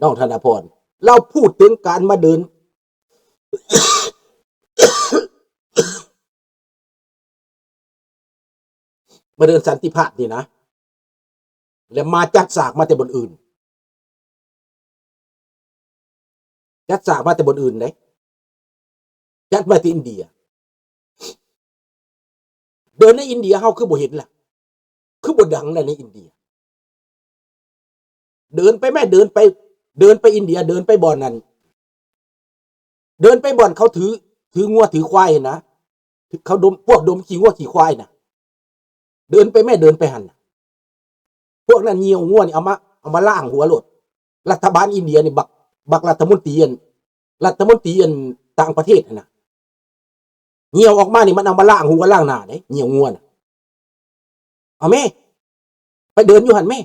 ນ້ອງທະນາພອນ ລາວພູດເຖິງການມາເດີນ ມາເດີນສັນຕິພາບນີ້ນະ ແລະມາຈັດສາກມາແຕ່ບ່ອນອື່ນ ຈັດສາກມາແຕ່ບ່ອນອື່ນເດ້ ຈັດມາແຕ່ອິນເດຍ. ເດີນໃນອິນເດຍເຮົາຄືບໍ່ເຫັນລະ? ຄືບໍ່ດັງລະໃນອິນເດຍ? ເດີນໄປແມ້ ເດີນໄປ ເດີນໄປອິນເດຍ ເດີນໄປບ່ອນນັ້ນ ເດີນໄປບ່ອນເຂົາຖື ຖືງົວຖືຄວາຍຫັ້ນນະ ເຂົາດົມ ພວກດົມຂີ້ງົວຂີ້ຄວາຍນະ ເດີນໄປແມ້ ເດີນໄປຫັ້ນນະ. ພວກນັ້ນຍ່ຽວງົວນີ້ເອົາມາ ເອົາມາລ້າງຫົວໂລດ. ລັດຖະບານອິນເດຍນີ້ ບັກ ບັກລັດຖະມົນຕີອັນ ລັດຖະມົນຕີອັນຕ່າງປະເທດຫັ້ນນະ ຍ່ຽວອອກມານີ້ ມັນເອົາມາລ້າງຫົວລ້າງໜ້າເດ້ ຍ່ຽວງົວນະ. ເອົາແມ້ ໄປເດີນຢູ່ຫັ້ນແມ້.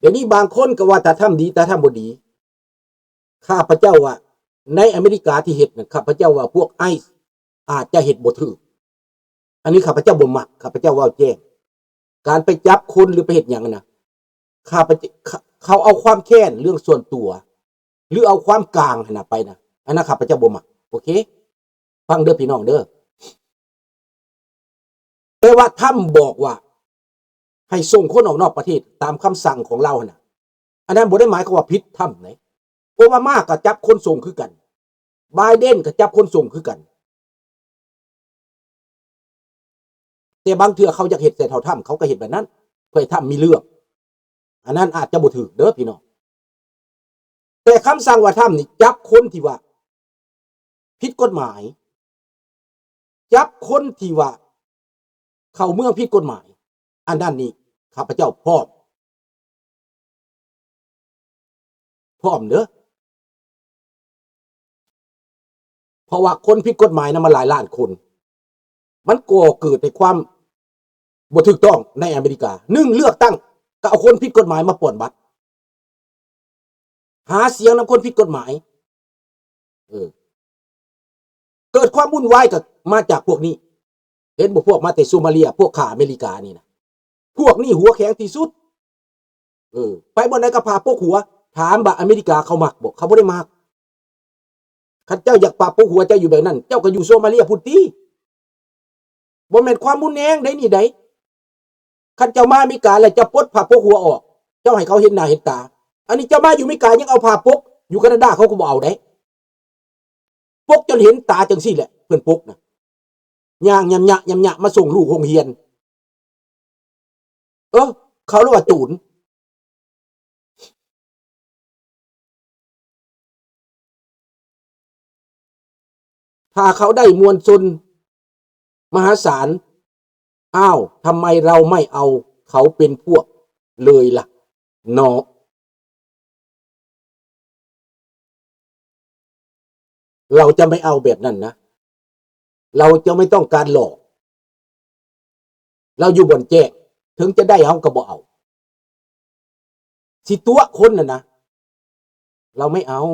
ດຽວນີ້ບາງຄົນກໍວ່າ ຕາທຳດີ ຕາທຳບໍ່ດີ. ຂ້າພະເຈົ້າວ່າ ໃນອາເມລິກາທີ່ເຮັດນັ້ນ ຂ້າພະເຈົ້າວ່າພວກໄອສ໌ອາດຈະເຮັດບໍ່ຖືກ. ອັນນີ້ຂ້າພະເຈົ້າບໍ່ມັກ, ຂ້າພະເຈົ້າເວົ້າແຈ້ງ. ການໄປຈັບຄົນ ຫຼື ໄປເຮັດຫຍັງຫັ້ນນະ ຂ້າພະເຈົ້າ ເຂົາເອົາຄວາມແຄ້ນເລື່ອງສ່ວນຕົວ ຫຼື ເອົາຄວາມກາງຫັ້ນນະໄປນະ ອັນນັ້ນຂ້າພະເຈົ້າບໍ່ມັກ. ໂອເຄ ຟັງເດີພີ່ນ້ອງເດີ. ແຕ່ວ່າທຳບອກວ່າໃຫ້ສົ່ງຄົນອອກນອກປະເທດຕາມຄຳສັ່ງຂອງລາວຫັ້ນນະ ອັນນັ້ນບໍ່ໄດ້ໝາຍຄວາມວ່າຜິດທຳເດ້. ໂອບາມາກໍຈັບຄົນສົ່ງຄືກັນ, ບາຍເດັນກໍຈັບຄົນສົ່ງຄືກັນ. ແຕ່ບາງເທື່ອເຂົາຢາກເຮັດໃສ່ເທົ່າທຳ ເຂົາກໍເຮັດແບບນັ້ນ ເພື່ອໃຫ້ທຳມີເລື່ອງ. ອັນນັ້ນອາດຈະບໍ່ຖືກເດີພີ່ນ້ອງ. ແຕ່ຄຳສັ່ງວ່າທຳນີ້ ຈັບຄົນທີ່ວ່າຜິດກົດໝາຍ, ຈັບຄົນທີ່ວ່າເຂົ້າເມືອງຜິດກົດໝາຍ, ອັນນັ້ນນີ້ຂ້າພະເຈົ້າພ້ອມ, ພ້ອມເດີ. ເພາະວ່າຄົນຜິດກົດໝາຍນຳມາຫຼາຍລ້ານຄົນ ມັນກໍ່ເກີດໃນຄວາມບໍ່ຖືກຕ້ອງໃນອາເມລິກາ. ໜຶ່ງ ເລືອກຕັ້ງກໍເອົາຄົນຜິດກົດໝາຍມາປ່ອນບັດ, ຫາສຽງນຳຄົນຜິດກົດໝາຍ. ເອີ ເກີດຄວາມວຸ່ນວາຍກໍມາຈາກພວກນີ້. ເຫັນບໍ່ ພວກມາແຕ່ໂຊມາເລຍ ພວກຂ້າອາເມລິການີ້ນະ ພວກນີ້ຫົວແຂງທີ່ສຸດ. ເອີ ໄປບ່ອນໃດກໍຜ້າປົກຫົວ. ຖາມວ່າອາເມລິກາເຂົາມັກບໍ່? ເຂົາບໍ່ໄດ້ມັກ. ຄັນເຈົ້າຢາກຜ້າປົກຫົວ ເຈົ້າຢູ່ແບບນັ້ນ ເຈົ້າກໍຢູ່ໂຊມາເລຍພຸ້ນຕິ. ບໍ່ແມ່ນຄວາມຮຸນແຮງໃດນີ້ໃດ. ຄັນເຈົ້າມາອາເມລິກາແລ້ວ ເຈົ້າປົດຜ້າປົກຫົວອອກ, ເຈົ້າໃຫ້ເຂົາເຫັນໜ້າເຫັນຕາ. ອັນນີ້ເຈົ້າມາຢູ່ອາເມລິກາຍັງເອົາຜ້າປົກ, ຢູ່ການາດາເຂົາກໍບໍ່ເອົາໃດ. ປົກຈົນເຫັນຕາຈັ່ງຊີ້ແຫຼະ ເພິ່ນປົກນະ. ຍ່າງຍຳຍະຍຳຍະມາສົ່ງລູກໂຮງຮຽນ. ເອີ ເຂົາເລີຍວ່າໂຈນ. ຖ້າເຂົາໄດ້ມວນຊົນມະຫາສານ, ອ້າວ ທຳໄມເຮົາໄມ່ເອົາເຂົາເປັນພວກເລີຍລະເນາະ? ເຮົາຈະໄມ່ເອົາແບບນັ້ນນະ. ເຮົາຈະໄມ່ຕ້ອງການຫຼອກ. ເຮົາຢູ່ບ່ອນແຈ້ງ, ເຖິງຈະໄດ້ເຮົາກໍບໍ່ເອົາ. ຊິຕົວະຄົນຫັ້ນນະ, ເຮົາໄມ່ເອົາ.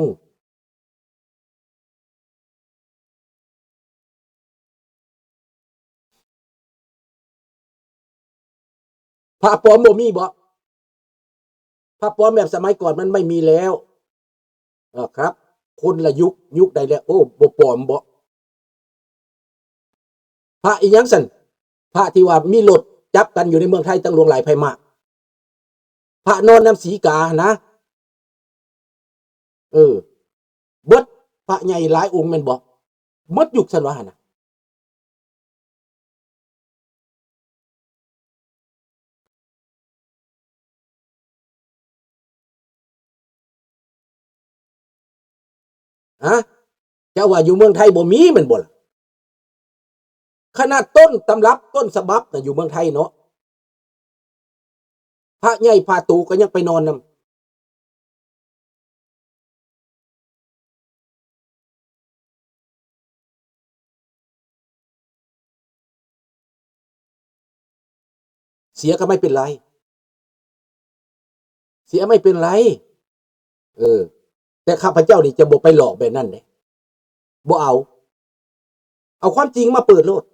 ພະປອມບໍ່ມີບໍ? ພະປອມແບບສະໄໝກ່ອນມັນໄມ່ມີແລ້ວ. ເອີ ຄັບ, ຄົນລະຍຸກ, ຍຸກໃດແລ້ວ? ໂອ້ ບໍ່ປອມບໍ? ພະອີ່ຫຍັງຊັ້ນ? ພະທີ່ວ່າມີລົດຈັບກັນຢູ່ໃນເມືອງໄທຕັ້ງຫຼວງຫຼາຍໄພມາກ. ພະນອນນຳສີກາຫັ້ນນະ. ເອີ ເບິດ, ພະໃຫຍ່ຫຼາຍອົງແມ່ນບໍ່? ເບິດຍຸກຊັ້ນວ່າຫັ້ນນະ. ຮະ? ເຈົ້າວ່າຢູ່ເມືອງໄທບໍ່ມີແມ່ນບໍ່ລະ? ຂະໜາດຕົ້ນຕຳລັບ ຕົ້ນສະບັບນະຢູ່ເມືອງໄທເນາະ, ພະໃຫຍ່ພະໂຕກໍຍັງໄປນອນນຳ. ເສຍກໍໄມ່ເປັນໄລ. เสียไม่เป็นไร เออ แต่ข้าพเจ้านี่จะบ่ไปหลอกแบบนั้นเด้ บ่เอา เอาความจริงมาเปิดโลด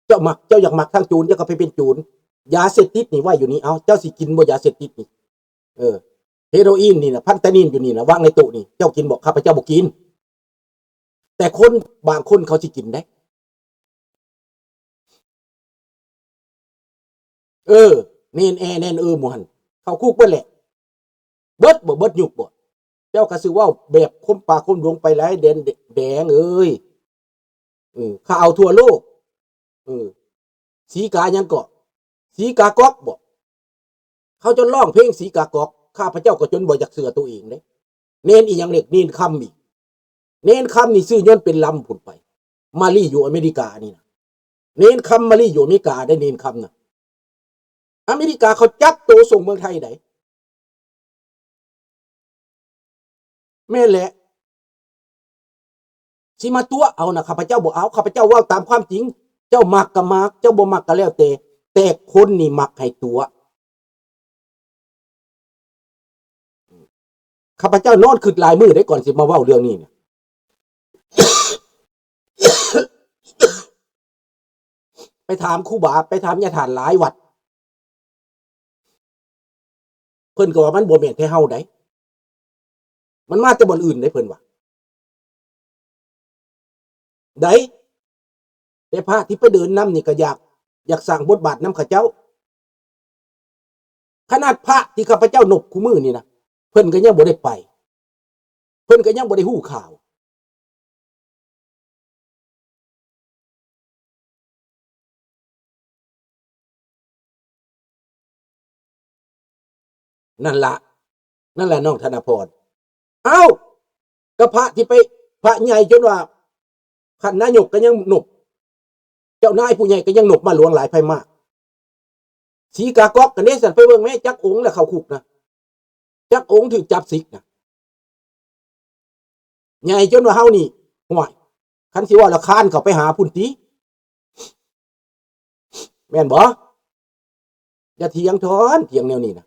เจ้ามัก เจ้าอยากมักทางโจร เจ้าก็ไปเป็นโจร ยาเสพติดนี่ไว้อยู่นี่ เอา เจ้าสิกินบ่ยาเสพติดนี่ เออ เฮโรอีนนี่นะ ฟันตานีนอยู่นี่นะ วางในโต๊ะนี่ เจ้ากินบ่ ข้าพเจ้าบ่กิน แต่คนบางคนเขาสิกินเด้ เออ เนนแอ เนนเออ หมู่หั่น เข้าคุกเบิดแหละ เบิดบ่ เบิดยุคบ่ เจ้าก็สิเว้าแบบคมปากคมหลวงไปหลาย แดนแดงเอ้ย เออ ข่าวทั่วโลก เออ สีกาหยังเกาะ สีกากอกบ่ เขาจนร้องเพลงสีกากอก ข้าพเจ้าก็จนบ่อยากเชื่อตัวเองเด้ เนนอีหยังเล็ก เนนคำอีก เนนคำนี่ซื้อยนต์เป็นลำพุ้นไป มาลีอยู่อเมริกานี่นะ เนนคำมาลีอยู่อเมริกาได้ เนนคำนะ อเมริกาเขาจับตัวส่งเมืองไทยได้ แม่นแหละ สิมาตั๋วเอานะ ข้าพเจ้าบ่เอา ข้าพเจ้าเว้าตามความจริง เจ้ามักก็มัก เจ้าบ่มักก็แล้วแต่ แต่คนนี่มักให้ตั๋ว ข้าพเจ้านอนคิดหลายมื้อเด้ ก่อนสิมาเว้าเรื่องนี้เนี่ย ไปถามครูบา ไปถามญาติทานหลายวัด เพิ่นก็ว่ามันบ่แม่นแท้เฮาได๋ มันมาแต่บ่อนอื่นได๋ เพิ่นว่า ได๋ แต่พระที่ไปเดินนำนี่ก็อยาก อยากสร้างบทบาทนำเขาเจ้า ขนาดพระที่ข้าพเจ้านบคู่มื้อนี่นะ เพิ่นก็ยังบ่ได้ไป เพิ่นก็ยังบ่ได้ฮู้ข่าว นั่นละ นั่นละน้องธนพร เอ้า ก็พระที่ไป พระใหญ่จนว่า ท่านนายกก็ยังนบ เจ้านายผู้ใหญ่ก็ยังนบมาหลวงหลายไผมา สีกากอกกันเด้ ซั่นไปเบิ่งแม่ จักองค์แล้วเข้าคุกนะ จักองค์ถูกจับสึกนะ ใหญ่จนว่าเฮานี่ ห้วย คันสิเว้าละคานเข้าไปหาพุ้นติ แม่นบ่ อย่าเถียงทอน เถียงแนวนี้นะ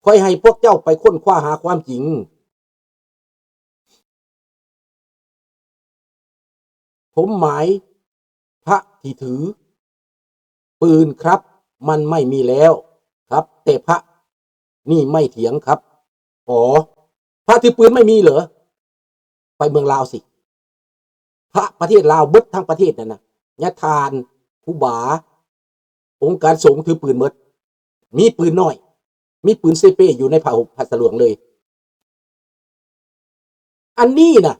ข้อยให้พวกเจ้าไปค้นคว้าหาความจริง ผมหมายพระที่ถือปืนครับ มันไม่มีแล้วครับ แต่พระนี่ไม่เถียงครับ อ๋อ พระถือปืนไม่มีเหรอ ไปเมืองลาวสิ พระประเทศลาวเบิดทั้งประเทศนั่นน่ะ ญาติทาน ครูบา องค์การสงฆ์ถือปืนเบิด มีปืนน้อย มีปืนเซเปอยู่ในผ้าห่มผ้าสะหลวงเลย อันนี้น่ะ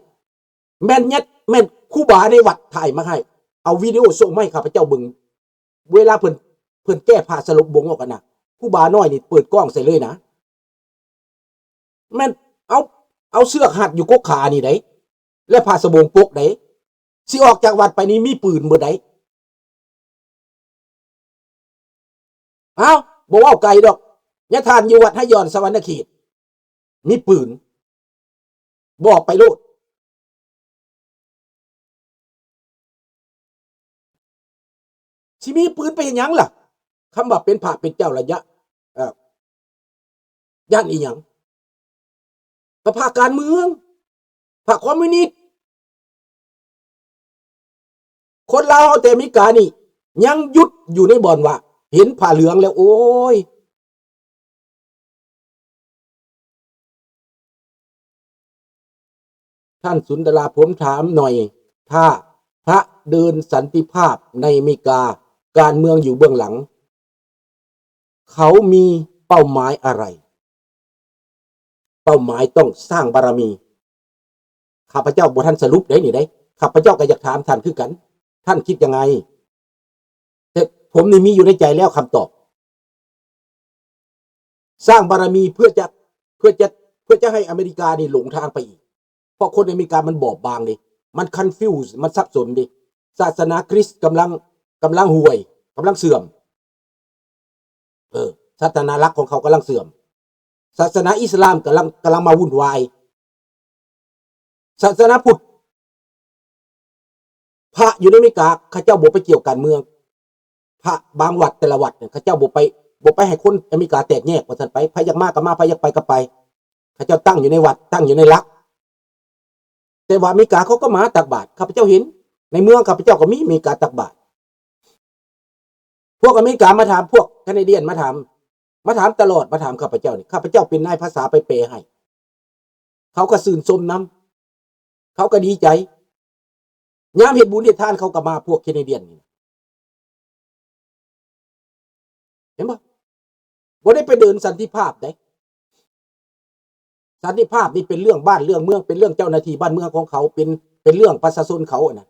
แม่นยัด แม่นครูบาในวัดถ่ายมาให้ เอาวิดีโอส่งมาให้ข้าพเจ้าเบิ่ง เวลาเพิ่น เพิ่นแก้ผ้าสลบบงออกกันน่ะ ครูบาน้อยนี่เปิดกล้องใส่เลยนะ แม่นเอา เอาเชือกฮัดอยู่กกขานี่ได๋ และผ้าสบงปกได๋ สิออกจากวัดไปนี่มีปืนเบิดได๋ เอ้า บ่เว้าไกลดอก ญาติทานอยู่วัดหะยอนสะหวันนะเขต มีปืน บอกไปโลด สิมีปืนไปเฮ็ดหยังล่ะ คำว่าเป็นพระเป็นเจ้าละยะ เอ่อ ย้านอีหยัง ก็พระการเมือง พระคอมมิวนิสต์ คนลาวเฮาแต่อเมริกานี่ ยังหยุดอยู่ในบ่อนว่า เห็นผ้าเหลืองแล้ว โอ้ย ท่านสุนทรา ผมถามหน่อย ถ้าพระเดินสันติภาพในอเมริกา การเมืองอยู่เบื้องหลัง เขามีเป้าหมายอะไร เป้าหมายต้องสร้างบารมี ข้าพเจ้าบ่ทันสรุปได้นี่เด้ ข้าพเจ้าก็อยากถามท่านคือกัน ท่านคิดยังไง แต่ผมนี่มีอยู่ในใจแล้วคำตอบ สร้างบารมีเพื่อจะ เพื่อจะ เพื่อจะให้อเมริกานี่หลงทางไปอีก เพราะคนอเมริกามันบอบบางเด้ มัน confuse มันสับสนเด้ ศาสนาคริสต์กำลัง กำลังห่วย กำลังเสื่อม เออ ศาสนาหลักของเขากำลังเสื่อม ศาสนาอิสลามกำลัง กำลังมาวุ่นวาย ศาสนาพุทธ พระอยู่ในอเมริกา เขาเจ้าบ่ไปเกี่ยวการเมือง พระบางวัดแต่ละวัดเนี่ย เขาเจ้าบ่ไป ບໍ່ໄປໃຫ້ຄົນອາເມລິກາແຕກແຍກ ວ່າຊັ້ນໄປ. ໃຜຢາກມາກໍມາ, ໃຜຢາກໄປກໍໄປ. ເຂົາເຈົ້າຕັ້ງຢູ່ໃນວັດ, ຕັ້ງຢູ່ໃນຫຼັກ. ແຕ່ວ່າອາເມລິກາເຂົາກໍມາຕັກບາດ, ຂ້າພະເຈົ້າເຫັນ. ໃນເມືອງຂ້າພະເຈົ້າກໍມີອາເມລິກາຕັກບາດ. ພວກອາເມລິກາມາຖາມ, ພວກແຄນາດຽນມາຖາມ, ມາຖາມຕະຫຼອດ, ມາຖາມຂ້າພະເຈົ້ານີ້. ຂ້າພະເຈົ້າເປັນນາຍພາສາໄປແປໃຫ້. ເຂົາກໍຊື່ນຊົມນຳ, ເຂົາກໍດີໃຈ. ຍາມເຮັດບຸນເຮັດທານເຂົາກໍມາ, ພວກແຄນາດຽນນີ້. ເຫັນບໍ່? ບໍ່ໄດ້ໄປເດີນສັນຕິພາບເດ້. ສັນຕິພາບນີ້ເປັນເລື່ອງບ້ານເລື່ອງເມືອງ, ເປັນເລື່ອງເຈົ້າໜ້າທີ່ບ້ານເມືອງຂອງເຂົາ, ເປັນ, ເປັນເລື່ອງປະຊາຊົນເຂົາຫັ້ນນະ.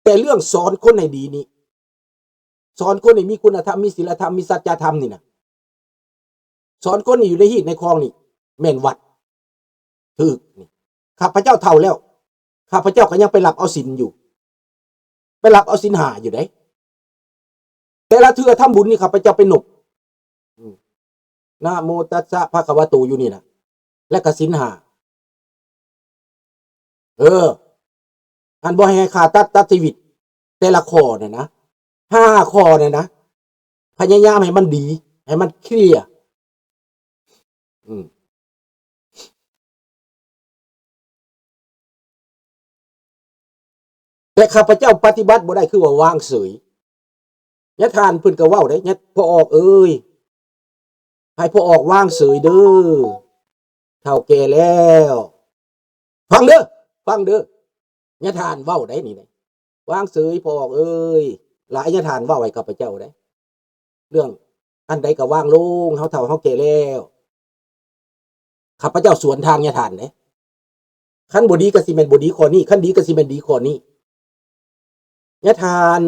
ແຕ່ເລື່ອງສອນຄົນໃຫ້ດີນີ້, ສອນຄົນໃຫ້ມີຄຸນນະທຳ, ມີສິນລະທຳ, ມີສັດຈະທຳນີ້ນະ, ສອນຄົນໃຫ້ຢູ່ໃນຮີດໃນຄອງນີ້ ແມ່ນວັດ. ຖືກນີ້. ຂ້າພະເຈົ້າເຖົ້າແລ້ວ, ຂ້າພະເຈົ້າກໍຍັງໄປລັກເອົາສິນຢູ່, ໄປລັກເອົາສິນຫ້າຢູ່ເດ້. ແຕ່ລະເທື່ອທຳບຸນນີ້ ຂ້າພະເຈົ້າໄປນົບ ອືມ ນະໂມຕັດສະພະຄະວະໂຕຢູ່ນີ້ນະ ແລະກະສິນຫ້າ. ເອີ ອັນບໍ່ໃຫ້ຂ້າຕັດ, ຕັດຊີວິດ ແຕ່ລະຂໍ້ນັ້ນນະ ຫ້າຂໍ້ນັ້ນນະ ພະຍາຍາມໃຫ້ມັນດີ, ໃຫ້ມັນເຄລຍ. ອືມ ແຕ່ຂ້າພະເຈົ້າປະຕິບັດບໍ່ໄດ້ ຄືວ່າວາງເສີຍ. ຍາທ່ານເພິ່ນກໍເວົ້າເດ້, ຍາ ພໍ່ອອກເອີຍ, ໃຫ້ພໍ່ອອກວາງເສີຍເດີ, ເຖົ້າແກ່ແລ້ວ. ຟັງເດີ, ຟັງເດີ, ຍາທ່ານເວົ້າໄດ້ນີ້ນະ, ວາງເສີຍພໍ່ອອກເອີຍ. ຫຼາຍຍາທ່ານເວົ້າໃຫ້ຂ້າພະເຈົ້າໄດ້ ເລື່ອງອັນໃດກໍວາງລົງ, ເຮົາເຖົ້າເຮົາແກ່ແລ້ວ. ຂ້າພະເຈົ້າສວນທາງຍາທ່ານເດ້. ຄັນບໍ່ດີກໍຊິແມ່ນບໍ່ດີຂໍ້ນີ້, ຄັນດີກໍຊິແມ່ນດີຂໍ້ນີ້. ຍາທ່ານ,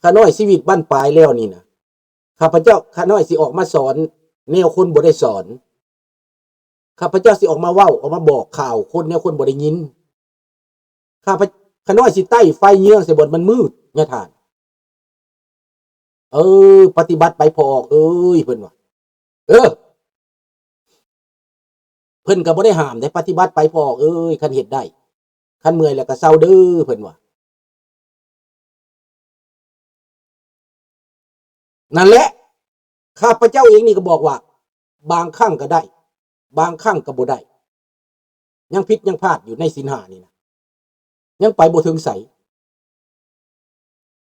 ຂ້ານ້ອຍຊີວິດບັ້ນປາຍແລ້ວນີ້ນະ, ຂ້າພະເຈົ້າ, ຂ້ານ້ອຍຊິອອກມາສອນແນວຄົນບໍ່ໄດ້ສອນ. ຂ້າພະເຈົ້າຊິອອກມາເວົ້າ, ອອກມາບອກຂ່າວຄົນແນວຄົນບໍ່ໄດ້ຍິນ. ຂ້າພະ, ຂ້ານ້ອຍຊິໄຕ້ໄຟເຍືອງໃສ່ບ່ອນມັນມືດ, ຍາທ່ານ. ເອີ ປະຕິບັດໄປພໍ່ອອກເອີຍ ເພິ່ນວ່າ. ເອີ ເພິ່ນກໍບໍ່ໄດ້ຫ້າມເດ້, ປະຕິບັດໄປພໍ່ອອກເອີຍ ຄັນເຮັດໄດ້, ຄັນເມື່ອຍແລ້ວກໍເຊົາເດີ ເພິ່ນວ່າ. ນັ້ນແຫຼະ, ຂ້າພະເຈົ້າເອງນີ້ກໍບອກວ່າ ບາງຄັ້ງກໍໄດ້, ບາງຄັ້ງກໍບໍ່ໄດ້. ຍັງຜິດຍັງພາດຢູ່ໃນສິນຫ້ານີ້ນະ, ຍັງໄປບໍ່ເຖິງໃສ.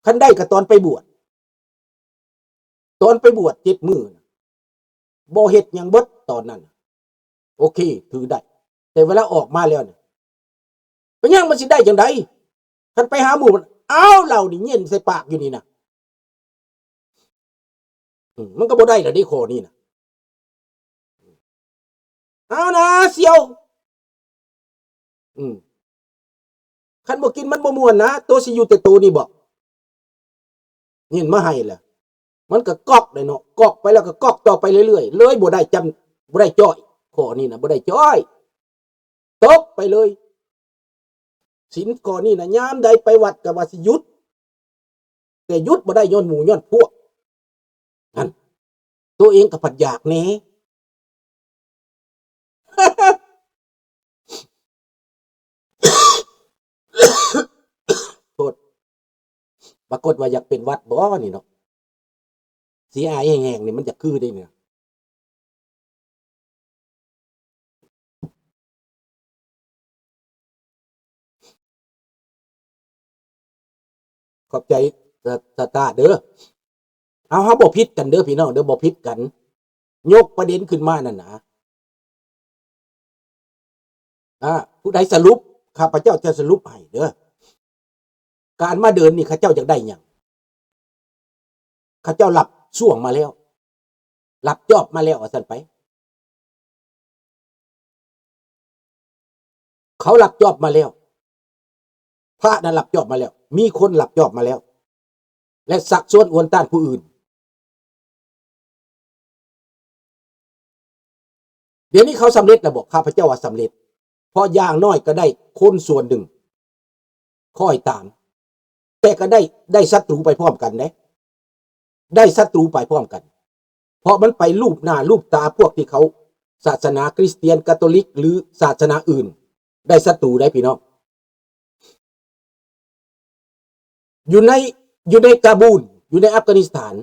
ຄັນໄດ້ກໍຕອນໄປບວດ, ຕອນໄປບວດເຈັດມື້ນະ, ບໍ່ເຮັດຫຍັງເບິດຕອນນັ້ນນະ, ໂອເຄ ຖືໄດ້. ແຕ່ເວລາອອກມາແລ້ວນະ, ເປັນຫຍັງມັນຊິໄດ້ຈັ່ງໃດ? ຄັນໄປຫາໝູ່ ເອົາເຫຼົ້ານີ້ເຢັນໃສ່ປາກຢູ່ນີ້ນະ. ອືມ ມັນກໍບໍ່ໄດ້ລະເດ້ຂໍ້ນີ້ນະ. ເອົານາສ່ຽວ ອືມ ຄັນບໍ່ກິນມັນບໍ່ມ່ວນນະ, ໂຕຊິຢູ່ແຕ່ໂຕນີ້ບໍ? ເງິນມາໃຫ້ລະ ມັນກໍກອກໄດ້ເນາະ, ກອກໄປແລ້ວກໍກອກຕໍ່ໄປເລື້ອຍໆ ເລີຍບໍ່ໄດ້ຈຳ, ບໍ່ໄດ້ຈ້ອຍ. ຂໍ້ນີ້ນະ ບໍ່ໄດ້ຈ້ອຍ, ຕົກໄປເລີຍ. ສິນຂໍ້ນີ້ນະ ຍາມໃດໄປວັດກໍວ່າຊິຢຸດ, ແຕ່ຢຸດບໍ່ໄດ້ຍ້ອນໝູ່ຍ້ອນພວກ. ນັ້ນ ໂຕເອງກໍພັດຢາກແດ່. ໂທດ, ປາກົດວ່າຢາກເປັນຫວັດບໍນີ້ເນາະ, ເສຍອາຍແຮງໆ ນີ້ມັນຢາກຄືເດ້ນີ້ນະ. ຂອບໃຈ ຕາ ຕາ ຕາເດີ. ເອົາ ເຮົາບໍ່ຜິດກັນເດີພີ່ນ້ອງເດີ, ບໍ່ຜິດກັນ. ຍົກປະເດັນຂຶ້ນມານັ້ນນະ. ອາ ຜູ້ໃດສະຫຼຸບ, ຂ້າພະເຈົ້າຈະສະຫຼຸບໃຫ້ເດີ. ການມາເດີນນີ້ ເຂົາເຈົ້າຢາກໄດ້ຫຍັງ? ເຂົາເຈົ້າລັບຊ່ວງມາແລ້ວ, ລັບຈອບມາແລ້ວ ວ່າຊັ້ນໄປ. ເຂົາລັບຈອບມາແລ້ວ, ພະນັ້ນລັບຈອບມາແລ້ວ, ມີຄົນລັບຈອບມາແລ້ວ ແລະ ຊັກຊວນອວນຕ້ານຜູ້ອື່ນ. ດຽວນີ້ເຂົາສຳເລັດແລ້ວບໍ? ຂ້າພະເຈົ້າວ່າສຳເລັດ, ເພາະຢ່າງໜ້ອຍກໍໄດ້ຄົນສ່ວນໜຶ່ງ ຄອຍຕາມ, ແຕ່ກໍໄດ້ ໄດ້ສັດຕູໄປພ້ອມກັນເດ້, ໄດ້ສັດຕູໄປພ້ອມກັນ, ເພາະມັນໄປລູບໜ້າລູບຕາພວກທີ່ເຂົາສາສະໜາຄຣິສຕຽນ, ກາໂຕລິກ ຫຼື ສາສະໜາອື່ນ, ໄດ້ສັດຕູໄດ້ພີ່ນ້ອງ. ຢູ່ໃນ ຢູ່ໃນກາບູນ, ຢູ່ໃນອັຟການິສຖານ,